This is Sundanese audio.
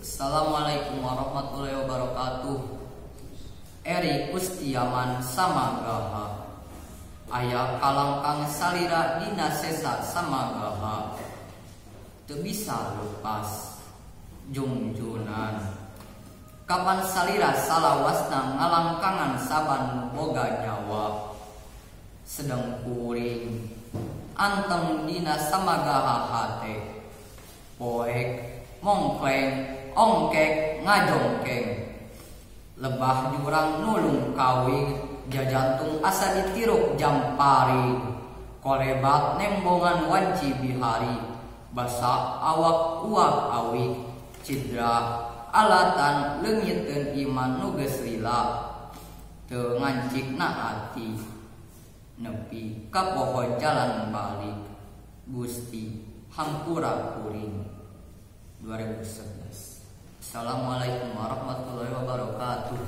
Assalamualaikum warahmatullahi wabarakatuh. Eri Kustiaman Samagaha. Aya kalangkang salira dina sesa samagaha. Teu bisa lepas jungjunan. Kapan salira salawasna ngalangkangan saban nu boga nyawa. Sedeng kuring anteng dina samagaha hate. Poek mongkleng ongkek ngajongkeng. Lebah jurang nulung kawing jajantung asa ditiruk jampari. Kolebat nembongan wanci bihari. Basa awak uap awik cidra alatan leungiteun iman nu geus lila. Teu ngancikna ati nepi ka poho jalan balik. Gusti hampura kuring. 2011. Assalamualaikum warahmatullahi wabarakatuh.